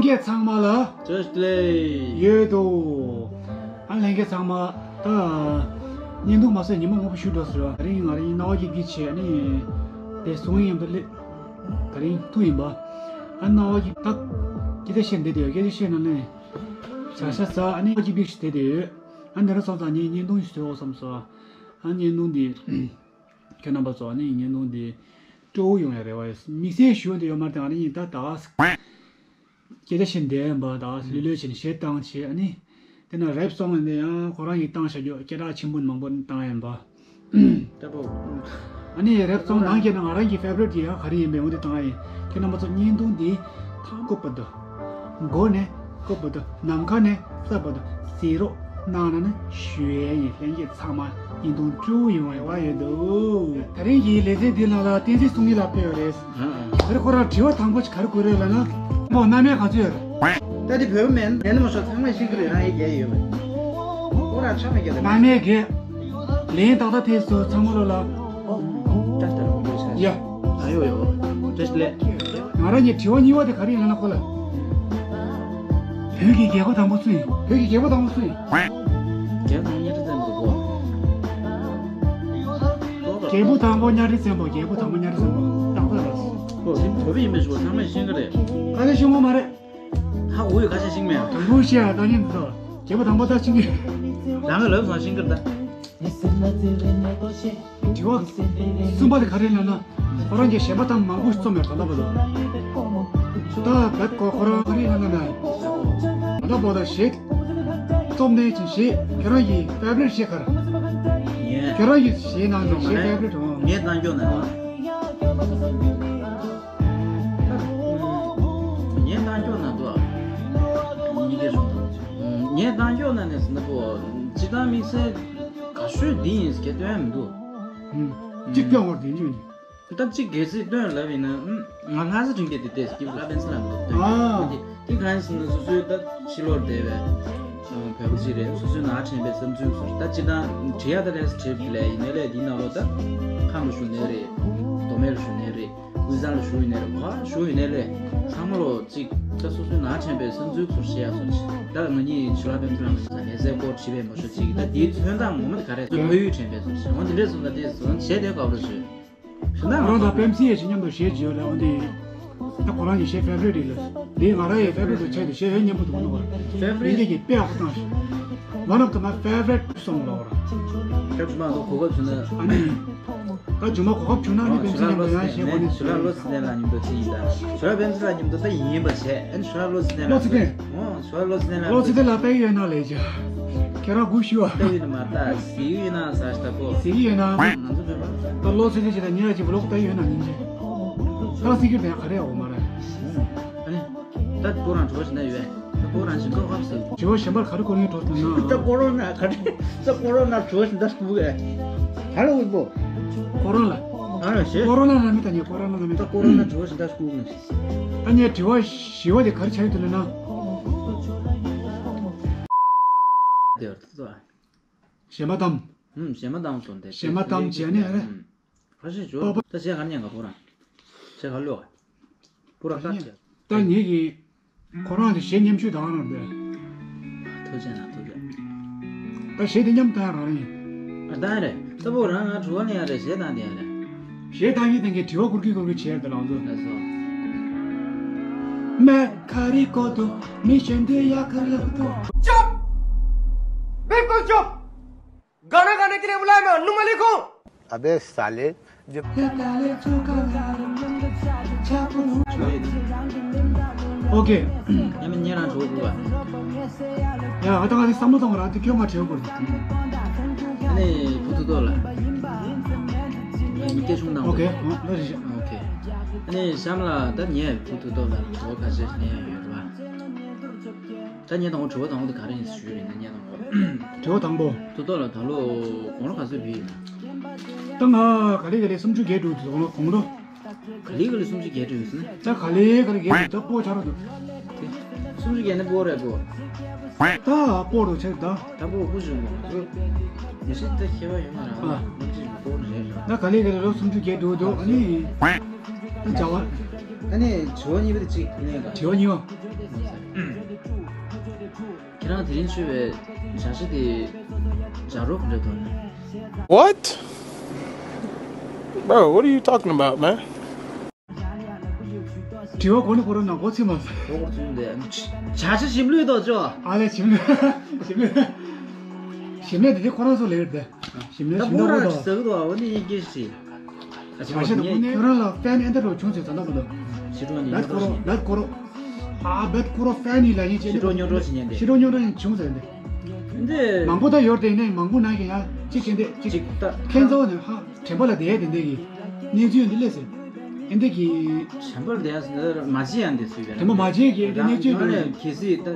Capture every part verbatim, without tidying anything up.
ལྷན་རྒྱས་ཚང་མ་ལ་བཀྲ་ཤིས་བདེ་ལེགས། ཡོད་དོ། ཨ་ལྷན་རྒྱས་ཚང་མ་ད་བརྙན་ཐུང་མ་ཟད་ཉི་མ་སྔོན་པོ་ཞུ་འགྲོ་ཟེར་བ། ད་རིང་ང་རང་སྣང་བ་སྐྱིད་སྐྱིད་བྱས་ནི་དེ་སོང་ཡིན་པ་ལེ། ད་རིང་ཐུག་ཡིན་པ། ཨ་སྣང་བ་སྐྱིད་ད་སྐད་ཆ་བཤད་འདི་དེ་སྐད་ཆ་བཤད་ན་ནི་བྱ་ཤ་ཟ་ཨ་ནི་སྣང་བ་སྐྱིད་སྐྱིད་བྱས་དེ་དེ་ཡོད། ཨ་འདི་ར་སོང་ཙང་ངས་བརྙན་ཐུང་ཞིག་བཟོས་འོ་བསམ་སོང་། ཨ་བརྙན་ཐུང་འདི། ཁྱེད་རྣམ་པ་ཚོ་ནི་བརྙན་ཐུང་འདི་སྤྲོ་བོ་ཡོང་ཡ་རེ་བ་ཡོད། དམིགས་བསལ་ཞུ་འདོད་ཡོད་མ་རེད་དེ། ང་རང་ཉིད་ད་ད་སྐད་ཆ་བཤད་འདོད་ཡོད་པ་ད་ལྷོད་ལྷོད་བྱས་ནས་གཞས་བཏང་བྱས། ཨ་ནི་དེ་ན་རེབ་སོང་ཡིན་དེ་ཡང་ཁོ་རང་གིས་བཏང་བྱ་རྒྱུ་སྐད་གྲགས་ཆེན་པོ་མང་པོ་བཏང་ཡིན་པ། ལྟ་བུ། ཨ་ནི་རེབ་སོང་ནང་གི་ན་ང་རང་གི་ཕེ་ཝ་རི་ཊི་དེ་ཡང་ག་རེ་ཡིན་པའི་འོ་དེ་བཏང་ཡིན། ཁྱེད་རྣམ་པ་ཚོ་བརྙན་ཐུང་འདི་མཐའ་འཁོབ་པ་དང་། མགོ་ནས་སྐོར་བར་དུ་ནམ་མཁའ་ནས་ས་བར་དུ་གཟིགས་རོགས་གནང་ན་ནི་ཞུ་ཡས་ཡིན། ལྷན་རྒྱས་ཚང་མ་བརྙན་ཐུང་སྤྲོ་བོ་ཡོང་བའི་རེ་བ་ཡོད་འདུག་དེ་རིང་གི་ལེ་ཚན་འདི་ནང་ལ་བསྟན་འཛིན་བསུང་ཉིད་ལགས་ཕེབས་ཡོད་རེད། དེར་ཁོ་རང་དྲི་བ་དང་པོ་ཅིག་ག་རེ་བཀོད་རེད་ལབ་ན། མོ་སྣང་མེད་ག་ཚོད་ཡོད་རེད། ད་དེ་བོད་མེད་ནས་མ་ཤོག་ཚང་མས་ཤེས་ཀྱི་རེད། རང་ཡི་རྒྱལ་ཡོད་མེད། ཁོ་རང་ཆ་མེད་རྒྱལ་ལ། སྣང་མེད་རྒྱལ། ལན་ཏག་ཏག་ཐེབས་སོང་ཚང་མ་ལོ་ལ། ཨོ། ཏག་ཏག་ལོ་ལོ་ཆ། ཡ། ཨ་ཡོ་ཡོ། བཀྲ་ཤིས་བདེ་ལེགས། ང་རང་གི་དྲི་བ་གཉིས་པ་དེ་ག་རེ་ཡིན་ལབ་ན་ཁོ་ལ། བོད་ཀྱི་རྒྱལ་པོ་དང་པོ་སུ་ཡིན། བོད་ཀྱི་རྒྱལ་པོ་དང་པོ་སུ་ཡིན། རྒྱལ་པོ་དང་པོ་གཉའ་ཁྲི་བཙན་པོ་གོ། རྒྱལ་པོ་དང་པོ་གཉའ་ཁྲི་བཙན་པོ། རྒྱལ་པོ་དང་པོ་གཉའ་ཁྲི་བཙན་པོ་ཏག་ཏག་ལ། ཁོ་བོད་པ་ཡིན་པའི་ཞུ་བ་ཚང་མས་ཤེས་ཀྱི་རེད། ག་ནས་ཤེས་ངོ་མ་རེད། ཧ་གོ་ཡོད་ཁ་ཤས་ཤིག་མེད། དང་པོ་ཤེས་ཡ་ད་ཉིན་འདི་རྒྱལ་པོ་དང་པོ་ད་ཤེས་ཀྱི། རང་གི་ལབ་སོང་ཤིང་ཀར་ད། དྲི་བ་གསུམ་པ་དེ་ག་རེ་ལབ་ན། ཁོ་རང་གི་གཞས་མ་ཐང་མང་པོ་རྩོམ་ཡོད་ད་ལྟ་བར་དུ། ད་བད་ཀོ་ཁོ་རང་ག་རེ་ལབ་ན་ན། ད་ལྟ་བར་དུ་གཞས་རྩོམ་ནས་ཅིང་གཞས་ཁྱེད་རང་གི་ཕེ་ཝ་རི་ཊི་གཞས་ག་རེ། ངས་ཁྱེད་རང་གི་གཞས་ནང་ནས་གཞས་ཕེ་ཝ་རི་ཊི་འོང་། ངས་བཏང་སྐྱོ་ན། ངས་བཏང་སྐྱོ་ན་འདུག་ཨ། ཡིན་གྱི་རུང་། ངས་བཏང་སྐྱོ་ན་ནས་ཟིན་པོ། སྤྱི་བཏང་དམིགས་བསལ་ག་ཤོད་འདི་ཡིན་ཟེར་སྐད་སྟོན་མི་འདུག་ཅིག་སྐྱོ་བར་དེ་འཇུག་ནི། ད་གཅིག་གལ་སྲིད་སྟོན་ལབ་ཡིན་ན། ང་ལྷ་ས་དྲིན་གྱི་དེ་ལྟས་སྐྱིད་པོ་ལྷ་པན་སི་ལམ་དུ་སྟོན། ཨ། དེ་དེ་གང་ཡིན་ཟེར་ན་སོ་སོའི་ད་ཕྱི་ལོགས་བསྡད་པའི་བོད་པ་ཅིག་རེད། སོ་སོའི་ནང་དྲན་པའི་བསམ་ཚུལ་ཚོར་ད་སྤྱི་བཏང་བྲིས་ཡ་ད་ལས་བྲིས་ལས་ཡིན་ནའི་ལས་འདི་ནང་ལོགས་ད་ཁམས་ལ་བཞུགས་ནའི་རེད། མདོ་སྨད་ལ་བཞུགས་ནའི་རེད། དབུས་གཙང་ལ་བཞུགས་ཡིན་ནའི་རེད། ག་བཞུགས་ཡིན་ནའི་ལས་ཚང་མ་ལོ་གཅིག་ད་སོ་སོའི་ནང་དྲན་པའི་བསམ་ཚུལ་ཚོར་བཤད་ཡ་སོགས་ད་ང་གཉིས་ཞུ་ལག་པན་ཚུལ་ལ་ང་ཚོ་ལས་ཟས་སྐོར་བྲིས་པའི་མ་ཤོ་གཅིག་ད་དེའི་མཚོན་སྟངས་ངོ་མ་དེ་ག་རེད། ཚོ་ཕ་ཡུལ་དྲན་པའི་ཚོར་བཤད་འོང་དེ་འདྲས་སོང་ད་དེ་བྱས་དེ་དགའ་པོ་ཞུ། ཁོ་རང་དང་པེམ་སི་ཡས་ཀྱི་མཉམ་དུ་གཞས་བརྗོད་ལ་འོ་དེ། ད་ཁོ་རང་གི་གཞས་ཕེ་ཝ་རི་ཊི་རེད་ལ། འདི་ང་རང་ཡི་ཕེ་ཝ་རི་ཊི་དུ་ཆགས་ཏེ་གཞས་ཡོད་མཉམ་པོ་དུ་མ་ནུ་བ། ཕེ་ཝ་རི་ཊི། ལིང་གེ་གི་དཔེ་ཨ་ཁོ་བཏང་ཞིག One of the my favorite song ལོ་ར། སྐབས་ཇུ་མ་གོ་སྐབས་བྱུང་ན། ཨ་ནི། ད་ཇུ་མ་གོ་སྐབས་བྱུང་ན་ནི་པེམ་སི་མཉམ་དུ་ཡང་གཞས་གོ་ནི་ཞུ་ལ་ལོ་སི་ནེ་ལ་མཉམ་དུ་ཅི་ཡིན་ད། ཞུ་ལ་པེམ་སི་ལ་མཉམ་དུ་ད་ཡིན་པ་བྱས་ཨ་ནི་ཞུ་ལ་ལོ་སི་ནེ་ལ། ལོ་སི་ནེ། ཨོ། ལོ་ཚེ་བརྟན་ལ་ལོ་ཚེ་བརྟན་ལ་ལྟ་གི་ཡོད་ན་ལས་ཀྱི། ཁྱེད་རང་སྒུག་ཞུ་བ། ལྟ་གི་ཡོད་ན་མ་ལྟ་གཟིགས་ཡོད་ན་ཟ་ཞིག་ལྟ་གོ་གཟིགས་ཡོད་ན། ང་ཚོ་བོད་པ། ད་ལོ་ཚེ་བརྟན་ཅིག་དང་ཉེ་ར་ཅིག་བློག་ལྟ་གི་ཡོད་ན་ཉིན་གཅིག་ད་གཟིགས་རྒྱུ་དེ་ག་རེ་ཡོད་མ་རེད། ཨ་ནི། ད་ཁོ་རང་བྲོ་བཞིན་ན་ཡོད། ད་ཁོ་རང་བཞིན་ཁོ་ཁབ་སུ། བྲོ་བ་གཞན་པར་ག་རེ་གོ་ངེས་བྲོ་ཐུབ་ན། ད་ཀོ་རོ་ན་ག་རེ། ད་ཀོ་རོ་ན་བྲོ་བཞིན་ད་སྐུ་ག་ག་རེ་འུ་པོ། ཀོ་རོ་ལ། ཨ་རེ་ཞེས། ཀོ་རོ་ན་ལ་མི་ད་ཉེ་ཀོ་རོ་ན་ལ་མི་ད། ད་ཀོ་རོ་ན་བྲོ་བཞིན་ད་སྐུ་ག་ད་ངས་དྲི་བ་བཞི་བ་དེ་ག་རེ་ཆགས་ཡོད་དུ་ལེན་ན། དེ་བར་དུ་ཨ། གཞས་མ་གཏམ། ཧུམ། གཞས་མ་གཏམ་སོང་དེ། གཞས་མ་གཏམ་བྱས་ནས་ཨ་རེ། ཧུམ། ཁ་ཤས་ཞོ། པ་པ། ད་གཞས་ག་རེ་ཉན་ག་པོ་རང་། གཞས་ག་ལོས། པོ་རང་ད་བྱས། ད་ངེད་ཀྱིས་ཁོ་རང་གི་གཞས་མཉམ་ཞུགས་དང་རང་འདོད། ཐུགས་རྗེ་གནང་། ཐུགས་རྗེ། ད་གཞས་དེ་མཉམ་བཏང་རང་རེད། ཨ་བཏང་རེད། ད་པོ་རང་ང་དྲི་བ་ལེན་ཡ་རེད། གཞས་བཏང་དེ་ཡ་རེད། གཞས་བཏང་ཡིན་བཏང་གི་དྲི་བ་ཁུར་གི་ཁུར་གི་བྱས་དེ་རང་ཚོ། ལགས་སོ། मैं खारी को तो मिशन दे या कर लग तो चुप। बिल्कुल चुप। गाना गाने के लिए बुलाया मैं, अन्नू मलिक हूँ। अबे साले, जो ཨོ་ཁེ། ཉམས་ཉེ་རང་བྲོ་དགོས་པ། ཡ་ཨ་ད་ང་ནི་བསམ་བློ་བཏང་བ་ར་དེ་ཁྱོད་ང་བྲེལ་དགོས། ཨ་ནི་བུ་ཐུག་ཐོག་ལ། མི་སྐད་ཆུང་དང་། ཨོ་ཁེ། ཨོ་ལ་རེ་ཞིག་ཨོ་ཁེ། ཨ་ནི་གཤམ་ལ་ད་ཉེ་བུ་ཐུག་ཐོག་ལ་བྲོ་ཁ་ཤས་ཉེ་ཡོད་རེད་བ། ད་ཉེ་དང་པོ་དྲི་བ་དང་པོ་དེ་ག་རེ་ཡིན་ཞུས་རེད་ན། ཉེ་དང་པོ། དྲི་བ་དང་པོ། དུ་ཐོག་ལ་ད་ལོ་དགུང་ལོ་ག་ཚོད་བུད་ཡིན་ན། ད་ང་ག་ལེ་ག་ལེ་སུམ་ཅུ་བརྒལ་འགྲོ་དུས་དགུང་ལོ་དགུང་ལོ། ག་ལེ་ག་ལེ་སུམ་ཅུ་བརྒལ་འགྲོ་ཡིན་ཟེར་ན། ད་ག་ལེ་ག་ལེ་བརྒལ་འགྲོ་ད་སྤོ་ཆ་རོགས་འདུག་དེ། སུམ་ཅུ་བརྒལ་ན་སྤོ་རེད་སྤོ། ད་སྤོ་རོགས་ཆེ་ད། ད་སྤོ་སྤོ་བྱུང་བ་ཚོ། མི་ཤེས་ད་ཁྱད་པར་ཡོད་མ་རེད། ཨ། སུམ་ཅུ་སྤོ་རེད་རེད། ད་ག་ལེ་ག་ལེ་ལོ་སུམ་ཅུ་བརྒལ་འགྲོ་འདུག་ཨ་ནི། ད་བྱ་བ། ཨ་ནི་དྲི་བ་གཉིས་པ་དེ་གཅིག་ལན་ག་དྲི་བ་གཉིས་པ། ཁྱེད་རང་དེ་རིང་མཆོད་པའི་བྱ་བྱེད་དེ་བྱ་རོག་ག་འདྲ་འདུག་ན། What? Bro, what are you talking about, man? དྲི་བ་གོ་ནི་གོ་རོ་ན་གོ་ཚེ་མ། གོ་གོ་ཚུན་དེ་བྱ་བྱེད་ཞིམ་ལུས་དོ་ཅོ། ཨ་ལེ་ཞིམ་ལུས། ཞིམ་ལུས། ཞིམ་ལུས་དེ་ཁོ་རང་ཚོ་ལས་རེད་དེ། ཞིམ་ལུས་ད་ཞིམ་ལུས་པོ་ར་དོ། ཟ་གི་དོ་ཨ་འོ་ནི་ཡིན་གྱི་ཞིག་ཨ་ཅི་བྱ་བྱེད་དུ་ངས་ཁྱོད་རང་ལ་ཕན་ཨེ་འདྲ་རོ་བྱུང་ཚེ་ད་ལྟ་བུ་དོ། ཕྱི་དྲོ་ཉི་ལད་ཉོ་གོ་རོ་འགྲོ་ལད་གོ་རོ། ཨ་བད་གོ་རོ་ཕན་ཡིན་ལ་ཡིན་ཅེས་ཕྱི་དྲོ་ཉོ་གྲོ་ཞིག་ཉན་དེ། ཕྱི་དྲོ་ཉོ་གྲོ་ཡིན་བྱུང་ཚེ་འདི། འདི་མང་པོ་ད་ཡོད་དེ་ནས་མང་པོ་ནང་གི་ཡང་གཅིག་གི་འདི་གཅིག་གཅིག་ད་ཁྱེད་ཚོ་ནས་ཧ་དྲན་པ་ལ་བསྡད་དེ་འདི་གི་གནས་ཚུལ་འདི་ལས་ཟེར། ཨེ་འདི་གི་དྲན་པ་ལ་བསྡད་ཟེར་མ་བྱེད་ཡང་འདི་སུས་བས་དྲན་པ་མ་བྱེད་ཀྱི་འདི་གནས་ཚུལ་རང་འདི་ནས་གལ་སྲིད་ད་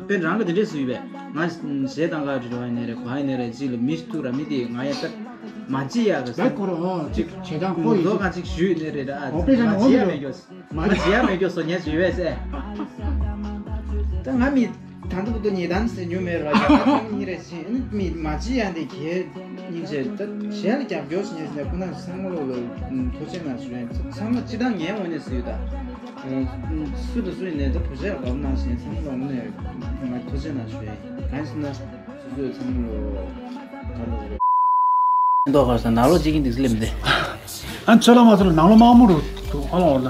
དཔེ་རང་གི་འདི་འདྲས་སུས་བས་ང་ཞེ་དང་ག་རི་ར་ཡིན་ནས་རེད་ག་ཡིན་ནས་རེད་ཅིག་ལ་མི་ཐུག་ར་མི་དེ་ང་ཡང་ད་མ་བྱེད་ཡག་གི་ད་ཟེར་ཁོ་རང་ཨོ་ཅིག་བྱེད་སྟངས་ཁོ་ཡིན་ཟོ་ཅིག་ག་ཅིག་ཞུས་ནས་རེད་ད་ཨོ་དཔེ་ཆ་ནས་མ་ཨོ་བྱེད་ཡ་ལོ་མེད་རྒྱུ། མ་བྱེད་ཡ་མེད་རྒྱུ་སོ་ཉལ་བྱེད་བས་ཟེར། ད་ང་མི་ད་འདུག་ཏུ་ཉེ་དམ་ཟེར་ཉུ་མེད་ར་ཡ་ད་ཉི་རེ་བཞིན་མི་མ་བྱེད་ཡ་འདི་གལ་སྙིང་རྗེ་ད་གཞན་ལ་རྒྱབ་སྐྱོར་ཞིག་ཉེ་ཟེར་ཁོ་ན་ཚང་མ་ལོ་ལ་ཐུགས་རྗེ་གནང་ཞུ་ཡ་ཚང་མ་སྤྱི་བཏང་ངའི་ངོས་ནས་ཟེར་ཡོད་ད། སུ་དང་སུ་ཡིན་ནའི་ད་བུ་ཆ་ཡག་པ་གནང་ཞིང་ཚང་མ་ལོ་ངོས་ནས་ང་ཐུགས་རྗེ་གནང་ཞུ་ཡ་གང་ཡིན་ཟེར་ན། མདོག་ཁར་ས་ནང་ལོགས་གཅིག་གིན་འདུག་སླེབས་འདི། ཨ་ཚོད་ལ་མ་ཚོད་ལ་ནང་ལོགས་དམར་མོ་རུ་འདུག་ཧ་ལ་འོར་ལ།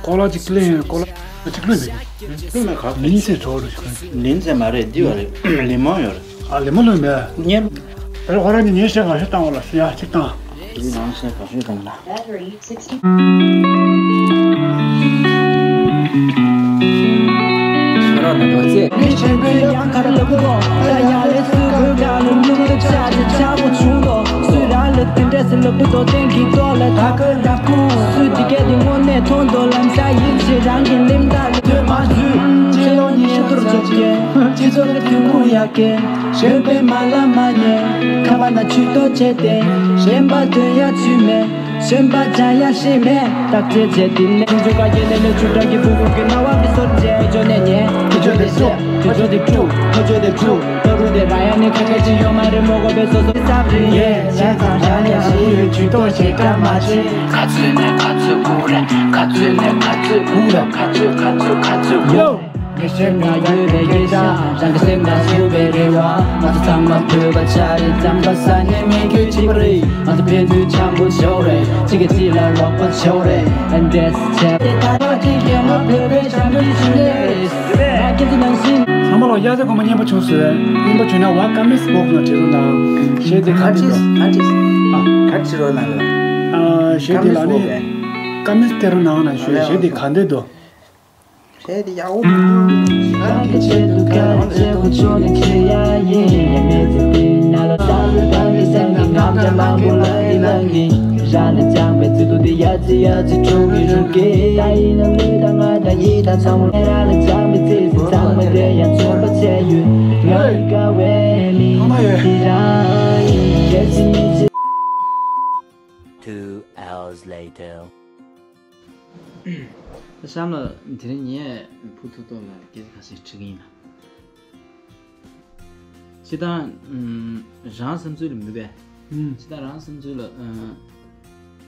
ཀོ་ལ་གཅིག་ལེན་ཀོ་ལ་གཅིག་ལེན་མེད། ལེན་མེད་ག་ལིན་ཚེ་གྲོགས་རུ་ཞིག་ལིན་ཚེ་མ་རེད་འདི་བ་རེད་ལི་མོ་ཡོད་རེད། ཨ་ལི་མོ་ལོན་མེད། ཉེ། ཨ་ཁོ་རང་གི་ཉེ་ཤེས་ག་ཤེས་བཏང་བ་ལ་ཡ་གཅིག་བཏང་། ལི་ནང་ཤེས་ག་ཤེས་བཏང་ལ། གཞན་པ་དོན་ཡ་ཆུད་མེད། གཞན་པ་བྱ་ཡ་ཤེས་མེད། བརྟག་དཔྱད་བྱས་ཏེ་ནས་ཆུ་དྲག་གི་སྤུ་གུ་གི་སྣང་བ་གི་སོར་བཅད་ཅོ་ནས་ཉེ་ཁྱི་ཅོ་དེ་སོ་ཁྱི་ཅོ་དེ་ཕྲུག་ཁོ་ཅོ་དེ་ཕྲུག་ཏོ་རུ་དེ་ར་ཡ་ནི་ཁ་ཁ་ཅི་ཡོད་མ་རེད་མོ་གོ་བེ་སོ་སོ་སབ་རི་ཡེ་བྱས་ཙང་ར་ཡ་ཤི་ཡོད་ཇུས་གཏོགས་བྱེད་ཀ་མ་བྱེད། ག་ཚོད་ནས་ག་ཚོད་སྒུག་རེད། ག་ཚོད་ནས་ག་ཚོད་སྒུག་རེད། ག་ཚོད་ག་ཚོད་ག་ཚོད་ཡོ། ངའི་སེམས་ན་ཡོད་པའི་སྐད་ཆ་རང་གི་སེམས་ན་གསོ་བའི་རེ་བ། ང་ཚོ་ཚང་མ་བོད་པ་ཆགས་རེད། བྱམས་པ་ས་ནས་མི་རྒྱུད་གཅིག་པ་རེད། ང་ཚོ་ཕན་ཚུན་འཆམ་པོ་བྱེད་རེད། གཅིག་གིས་གཅིག་ལ་རོགས་པ་བྱེད་རེད། And that's it. དེ་ད་ལྟ་གཅིག་གིས་ང་བོད་པའི་བྱམས་པའི་ཞུ་ལས་རེད། ང་ཁྱེད་ཚོ་ནང་བཞིན། ཚང་མ་ལ་དབྱར་རྩྭ་དགུན་འབུ་སྙན་པོ་བྱུང་ཟེར། སྙན་པོ་བྱུང་ན་ཝ་ཀ་མེན་སི་བོག་སི་ནང་བྲིས་རོགས་གནང་། གཞས་དེ་ག་འདྲ་འདུག་ཨ། ག་འདྲ་རོགས་གནང་ལ། ཨ། གཞས་དེ་ལ་ནི་ཀ་མེན་སི་བྲིས་རོགས་གནང་ན་ཞུ། གཞས་དེ་ག་འདྲ་འདུག་གཞས་དེ་ཡག་པོ་འདུག་རང་གི་ཆེད་དུ་ག་རེ་བྱེད་དགོས་ཆོག་ནས་ཁྱེད་ཡ་ཡིན། ཡ་མེད་ཚེ་དེ་ན་ལ་ས་ལ་ད་གི་སེམས་ཀྱི་ངག་བྲ་མང་པོ་ལ་ཡི་ལ་ངི་ར་ལ་ཅང་བའི་ཚེ་དུ་དེ་ཡ་ཚི་ཡ་ཚི་ཁྲོ་གི་རུ་གི་ད་ཡིན་ན་ལུས་ད་ང་ད་ཡི་ད་ཚང་མ་ར་ལ་ཅང་བའི་ཚེ་ཚེ་ཚང་མ་དེ་ཡ་ཚོར་བ་ཚེ་ཡོད་ང་ཡི་དགའ་བའི་ལི་དེ་རང་ཡིན། གལ་སྲིད་མི་ཚེ། Two hours later. གཤམ་ལ་དེ་རིང་ངས་བུ་ཐུག་ཐོག་ལ་སྐད་ཆ་ཁ་ཤས་དྲི་གི་ཡིན་ལ། སྤྱིར་བཏང་། ཨུམ། རང་བསམ་ཚུལ་ལ་མི་བས། ཨུམ། སྤྱིར་བཏང་རང་བསམ་ཚུལ་ལ། ཨ།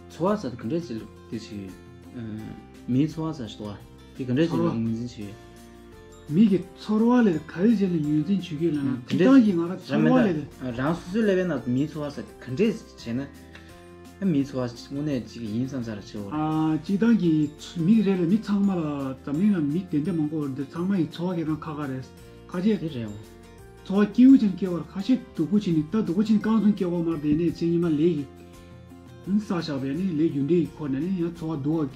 ཚོར་བ་ཟེར་དེ་ག་འདྲས་ཅིག་ལ་དེ་ཅིག་ཨ། མིའི་ཚོར་བ་ཟེར་ཞིག་འདུག་བ། དེ་ག་འདྲས་ཅིག་ལ་ངོས་འཛིན་བྱེད་ཡོད། མིའི་ཚོར་བ་ལས་ག་རེ་བྱས་ནས་ངོས་འཛིན་བྱེད་ཀྱི་ལབ་ན། ཨ། དེ་དེ་འདྲས་སྤྱིར་བཏང་གི་ང་རང་ཚོར་བ་ལས། རང་སོ་སོའི་ཀླད་པའི་ནང་དུ་མིའི་ཚོར་བ་ཟེར་དེ་ག་འདྲས་བྱས་ན། ཨ། མིའི་ཚོར་བ་དངོས་གནས་གཅིག་ཡིན་བསམ་ས་ར་ཆེ་བོ་རེད། ཨ། སྤྱིར་བཏང་གི་མི་རེ་རེ་མི་ཚང་མ་ལ་འཛམ་གླིང་ལ་མི་དེ་འདྲ་མང་པོ་ཡོད་རེད་དེ་ཚང་མ་ཡི་ཚོར་བ་སྐྱེ་སྟངས་ཁ་ཁ་རེད། ཁ་ཆེ། དེ་རེད་འོ། ཚོར་བ་སྐྱིད་པོ་ཅན་སྐྱེ་བར་ཁ་ཤས་སྡུག་པོ་ཅན་ནི་ད་སྡུག་པོ་ཅན་རྐང་ཚུན་སྐྱེ་བ་མར་དེ་ནས་ཚེ་ཉི་མ་ལས་ཀྱི་བསགས་བཞག་པའི་ནི་ལས་རྒྱུ་འབྲས་ཀྱི་ཁོ་ནས་ནི་ཡང་ཚོར་བ་སྡུག་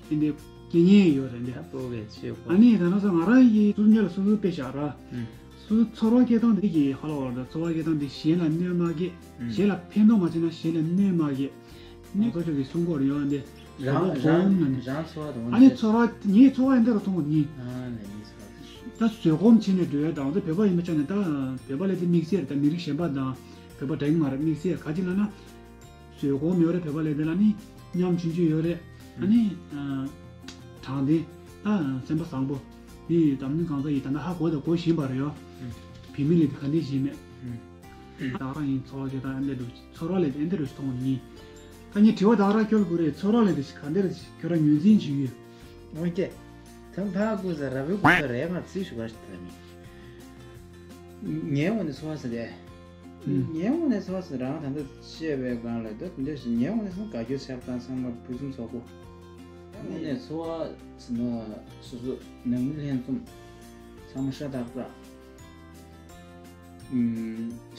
པ་དེ་འདྲ་སྐྱེ་ཉེན་ཡོད་རེད་འདི། ད་སྤོ་གས་ཆེ་ཁོ། ཨ་ནི་ད་ནང་སོ་ང་རང་གི་སོ་སོ་ཉལ་ལ་སོ་སོ་དཔེ་བཞག་ར། ཨུ། སོ་སོ་ཚོར་བ་སྐྱེ་སྟངས་དེ་གི་ཧ་ལ་བར་དུ་ཚོར་བ་སྐྱེ་སྟངས་དེ་གཞན་ལ་གནོད་མ་སྐྱེལ། ཨུ། གཞན་ལ་ཕན་ཐོགས་མ་བྱས་ན་གཞན་ལ་གནོད་མ་སྐྱེལ། ནི་ཁོ་ཚོ་གི་སྲུང་སྐོར་ཡོད་འདི། རང་རང་རང་ཚོར་བ་དང་། ཨ་ནི་ཚོར་བ་ངའི་ཚོར་བ་འདི་རུ་མཐོང་གི་ཡིན། ཨ་ནི་ངའི་ཚོར་བ། ད་བཟོད་སྒོམ་བྱས་ནས་འགྲོ་ཡ་དང་ད་བོད་པ་ཡིན་པ་ཆ་ནས་ད་བོད་པ་ལས་དེ་དམིགས་བསལ་ད་མི་རིགས་གཞན་པ་དང་བོད་པ་འདྲ་གི་མ་རེད། དམིགས་བསལ་ག་ཅི་ལབ་ན། བཟོད་སྒོམ་ཡོད་རེད། བོད་པ་ལས་དེ་ལ་ནི་ཉམ་ཆུང་ཆུང་ཡོད་རེད། ཨ་ནི། ཨ། དྲང་བདེན། ད་སེམས་པ་བཟང་པོ། འདི་འཛམ་གླིང་གང་ས་ཡིན་ད་ལྟ་ཧ་གོ་དང་གོ་བཞིན་པ་རེད་ཡོ། བུད་མེད་ལས་དེ་ག་འདྲས་ཞིག་མེད། ད་རང་ཡིན་ཚོར་བ་དེ་དང་ཨེ་འདྲས་འགྲོ་ཚོར་བ་ལས་དེ་ཨེ་འདྲས་འགྲོ་ཞིག་མཐོང་བ་ཡིན། ཨ་ནི་དྲི་བ་ད་ག་རང་ཁྱོད་ལ་བསྐུར་རེད། ཚོར་བ་ལས་དེ་ཞིག་ག་འདྲ་རེད། ཁྱོད་རང་ངོས་འཛིན་བྱེད་ཀྱི་ཡོད། འོན་ཀྱང་། ད་ཕར་བསྐུར་ས་ར་བའི་སྐུ་ཚ་རེད། ང་རྩིས་ཞུ་བ་ཞིག་ད་མི། ངའི་ངོས་ནས་ཚོར་བ་ཟེར་ཏེ། ངའི་ངོས་ནས་ཚོར་བ་ཟེར་རང་ད་ལྟ་བཤད་པའི་སྒང་ལ་ད་དེ་འདྲ་ཞིག་ངའི་ངོས་ནས་ཚོར་བ་དགའ་སྐྱོ་ཆགས་སྡང་ཚང་མ་ཕུན་སུམ་ཚོགས་པོ། ངོས་ནས་ཚོར་བ་ཟེར་ན་སོ་སོ་ནང་མི་ལྷན་འཛོམས་ཚང་མ་ཤ་སྟག་སྟག་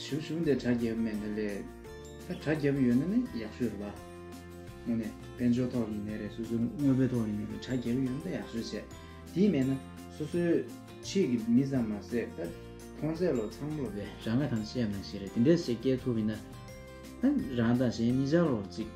ཞུ་ཞུ་འདི་གྲ་རྒྱས་པོ་མེད་ན་ལས། ད་གྲ་རྒྱས་པོ་ཡོད་ན་ནི་ཡག་ཤོས་རེད་པ། དངོས་གནས་དཔལ་འབྱོར་ཐོག་ཡིན་ནའི་རེད། སོ་སོའི་དངོས་པོའི་ཐོག་ཡིན་ནའི་རེད། གྲ་རྒྱས་པོ་ཡོད་ན་ད་ཡག་ཤོས་བྱས། དེ་མེད་ན་སོ་སོའི་ཕྱི་གི་མི་ཙམ་མ་ཟད་ད་ཁོང་ཚོས་ལོ་ཚང་མ་ལོ་བས་རང་ག་ཐང་བཤད་ནང་བཞིན་རེད། དེ་འདྲས་ཞིག་སྐྱེལ་ཐུབ་ཡིན་ན། ད་རང་དང་གཞན་གཉིས་ཆར་ལོ་གཅིག་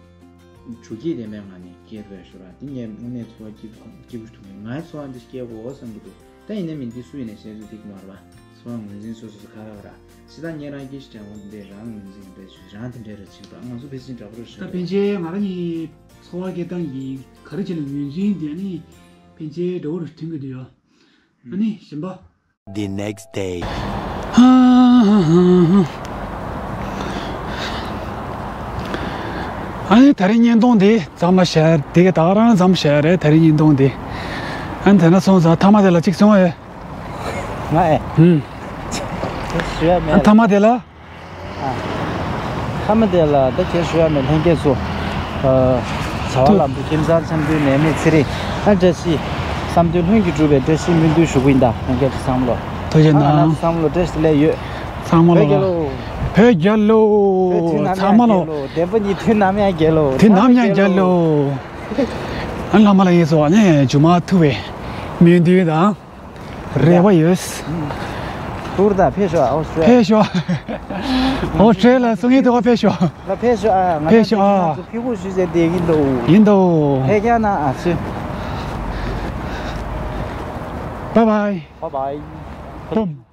འགྲོ་སྐྱིད་ལྡན་པའི་ངང་ནས་སྐྱེལ་དགོས་ཞུ་ར། དེ་ངས་དངོས་གནས་ཚོར་བ་སྐྱིད་པོ་སྐྱིད་པོ་ཐུག་ནས། ངའི་ཚོར་བ་འདི་སྐྱེལ་དགོས་བསམ་གྱི་འདུག་ད་ཡིན་ན་མིན་འདི་སུ་ཡིན་ནས་བཤད་ཚུལ་འདི་གི་མ་རེད་པ། ཚོར་བ་ངོས་འཛིན་སོ་སོ་སོ་ཁ་ཁ་ར། ཞེ་དྲག་ཉེ་རང་སྐྱེ་ཤི་དྲན་འོང་འདི་རང་ངོས་འཛིན་རེད་ཞུ། རང་དེ་འདྲས་རེད་ཅིག་ར། ང་ཚོ་ཕལ་ཆེར་འདྲ་པོ་རེད་ཞུ་ད་ར། ཕན་ཆད་ང་རང་གཉིས་ཚོར་བ་སྐྱེ་སྟངས་ཀྱི་ག་རེ་བྱས་ནས་ངོས་འཛིན་དེ་ནི་ཕན་ཆད་འདྲ་པོ་རེ་མཐུན་གྱི་འདུག་ཡ། ཨ་ནི་གཞན་པ། The next day. ཨ་ནི་ད་རིང་བརྙན་ཐུང་འདི་མཚམས་ལ་བཞག་དེ་ག་ད་ག་རང་མཚམས་བཞག་རེད། ད་རིང་བརྙན་ཐུང་འདི། ཨ་ནི་དེ་ན་སོང་ཙང་མཐའ་མ་དེ་ལ་གཅིག་སོང་ཨེ། ང་ཨེ། ཧུམ། ཞུ་ཡ་མེད། ཨ་མཐའ་མ་དེ་ལ། ཨ། མཐའ་མ་དེ་ལ་ད་ཁྱེད་ཞུ་ཡ་མེད། ལྷན་རྒྱས་ཚོ། ཨ། བྱ་བ་ལམ་དུ་ཁྱིམ་ཚང་འཆམ་མཐུན་ནད་མེད་ཚེ་རིང་། ཨ་བཀྲ་ཤིས། བསམ་དོན་ལྷུན་གྱིས་གྲུབ་པའི་བཀྲ་ཤིས་སྨོན་འདུན་ཞུ་གི་ཡིན་ད། ལྷན་རྒྱས་ཚོ་བསམ་བློ། ཐུགས་རྗེ་ཨ་ང་རང་གནང་། བསམ་བློ་བཀྲ་ཤིས་བདེ་ལེགས་ཡོད། ཚང་མ་ལོ། བོད་རྒྱལ་ལོ། བོད་རྒྱལ་ལོ། བོད་དུས་ནམ་ཚང་མ་ཡང་ལོ། རྒྱལ་ལོ། བདེ་པོ་ཉིད་དུས་ནམ་ཡང་རྒྱལ་ལོ། དུས་ནམ་ཡང་རྒྱལ་ལོ། ཨ་བླ་མ་ལ་ཡིན་སོ་ནས་མཇུག་མ་ཐུག་པའི་སྨོན་འདུན་དང་རེ་བ་ཡོད། ཐུར་དང་ཕེབས་ཤོག་ཨོ་སི་ཀྲི། ཕེབས་ཤོག་ཨོ་སི་ཀྲི་ལ་སུ་ངའི་ཐུག་པ་ཕེབས་ཤོག་ལ་ཕེབས་ཤོག་ཨ། ང་ཕེབས་ཤོག་ཨ། ཚོ་ཕི་གུ་ཞུས་ཟེར་དེ་ཡིན་འདུག་ཡིན་འདུག་ཕེབས་ཀྱང་ན་ཨ་ཚོ། Bye bye. Bye bye. Boom.